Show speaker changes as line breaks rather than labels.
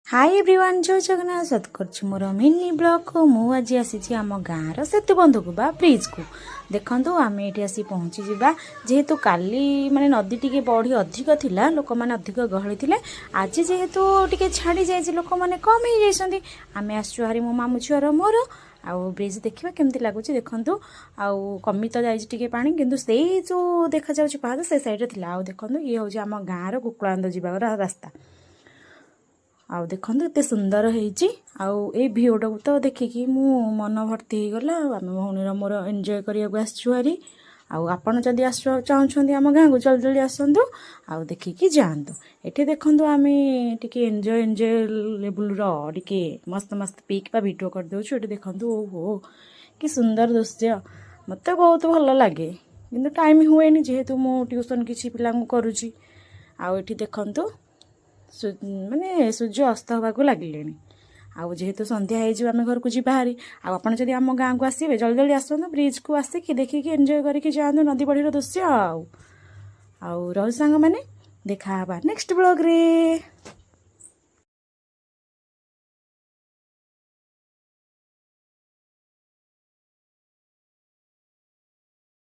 High everyone, ଜୟ ଜଗନ୍ନାଥ। ସ୍ୱାଗତ କରୁଛି ମୋର ମିନି ବ୍ଲଗ୍କୁ। ମୁଁ ଆଜି ଆସିଛି ଆମ ଗାଁର ସେତୁବନ୍ଧକୁ ବା ବ୍ରିଜ୍କୁ। ଦେଖନ୍ତୁ, ଆମେ ଏଠି ଆସି ପହଞ୍ଚିଯିବା। ଯେହେତୁ କାଲି ମାନେ ନଦୀ ଟିକେ ବଢ଼ି ଅଧିକ ଥିଲା, ଲୋକମାନେ ଅଧିକ ଗହଳି ଥିଲେ। ଆଜି ଯେହେତୁ ଟିକେ ଛାଡ଼ି ଯାଇଛି, ଲୋକମାନେ କମ୍ ହେଇଯାଇଛନ୍ତି। ଆମେ ଆସିଛୁ ହାରି ମୋ ମାମୁଁ ଝିଅର ମୋର। ଆଉ ବ୍ରିଜ୍ ଦେଖିବା କେମିତି ଲାଗୁଛି ଦେଖନ୍ତୁ। ଆଉ କମି ତ ଯାଇଛି ଟିକେ ପାଣି, କିନ୍ତୁ ସେଇ ଯେଉଁ ଦେଖାଯାଉଛି ପାହାଚ, ସେ ସାଇଡ଼୍ରେ ଥିଲା। ଆଉ ଦେଖନ୍ତୁ, ଇଏ ହେଉଛି ଆମ ଗାଁର କୁକୁଳାନ୍ଦ ଯିବାର ରାସ୍ତା। ଆଉ ଦେଖନ୍ତୁ, ଏତେ ସୁନ୍ଦର ହେଇଛି। ଆଉ ଏଇ ଭିଉଟାକୁ ତ ଦେଖିକି ମୁଁ ମନ ଭର୍ତ୍ତି ହେଇଗଲା। ଆଉ ଆମେ ଭଉଣୀର ମୋର ଏନ୍ଜୟ କରିବାକୁ ଆସିଛୁ ହାରି। ଆଉ ଆପଣ ଯଦି ଆସିବାକୁ ଚାହୁଁଛନ୍ତି ଆମ ଗାଁକୁ, ଜଲ୍ଦି ଜଲ୍ଦି ଆସନ୍ତୁ ଆଉ ଦେଖିକି ଯାଆନ୍ତୁ। ଏଠି ଦେଖନ୍ତୁ, ଆମେ ଟିକେ ଏନ୍ଜୟ ଏନ୍ଜୟ ଲେବୁଲର ଟିକେ ମସ୍ତ ମସ୍ତ ପିକ୍ ବା ଭିଡ଼ିଓ କରିଦେଉଛୁ। ଏଠି ଦେଖନ୍ତୁ, ଓହୋ, କି ସୁନ୍ଦର ଦୃଶ୍ୟ! ମୋତେ ବହୁତ ଭଲ ଲାଗେ, କିନ୍ତୁ ଟାଇମ୍ ହୁଏନି, ଯେହେତୁ ମୁଁ ଟ୍ୟୁସନ୍ କିଛି ପିଲାଙ୍କୁ କରୁଛି। ଆଉ ଏଠି ଦେଖନ୍ତୁ, ମାନେ ସୂର୍ଯ୍ୟ ଅସ୍ତ ହେବାକୁ ଲାଗିଲେଣି। ଆଉ ଯେହେତୁ ସନ୍ଧ୍ୟା ହେଇଯିବ, ଆମେ ଘରକୁ ଯିବା ହାରି। ଆଉ ଆପଣ ଯଦି ଆମ ଗାଁକୁ ଆସିବେ, ଜଲ୍ଦି ଜଲ୍ଦି ଆସନ୍ତୁ, ବ୍ରିଜ୍କୁ ଆସିକି ଦେଖିକି ଏନ୍ଜୟ କରିକି ଯାଆନ୍ତୁ ନଦୀ ବଢ଼ିର ଦୃଶ୍ୟ। ଆଉ ଆଉ ରହୁ ସାଙ୍ଗମାନେ, ଦେଖା ହେବା ନେକ୍ସଟ ବ୍ଲଗ୍ରେ।